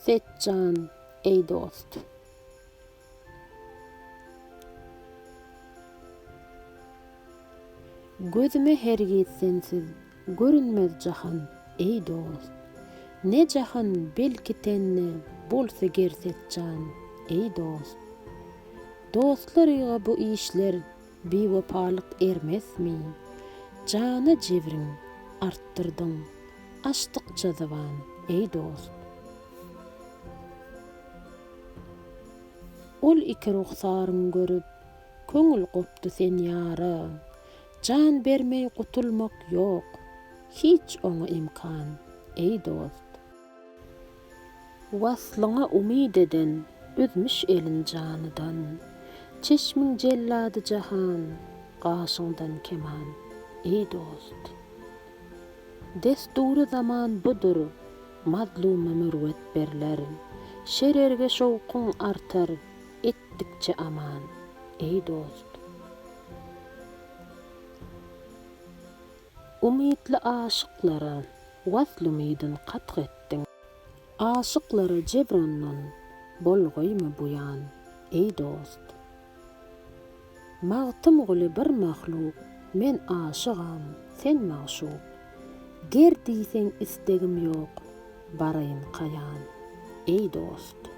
Setjan, eý dost! Gözüme hergiz sensiz görünmez jahan, eý dost! Ne jahan belki tende bolsa ger Setjan, eý dost! Dostlaryga bu işler biwepalyk ermesmi? Jana jebriň artdyrdyň, açdykça zyban, eý dost! Ol iki ruhsaryň görüp, köňül gopdy sen ýara, Jan bermeý gutulmak ýok, hiç oňa imkan, eý dost! Waslyňa umyt eden üzmüş elin janydan, Çeşmiň jellady jahan, gaşyňdan keman, eý dost! Destury zaman budur, mazluma mürwet berler, Şererge şowkuň artar, etdikçe aman, eý dost! Umytly aşyklara wasl umydyn katg etdiň. Aşyklara jebr ondan bolgaýmy buýan, eý dost! Magtymguly bir mahluk, men aşygam, sen magşuk. Ger diýseň istegim ýok, baraýyn kaýan, eý dost!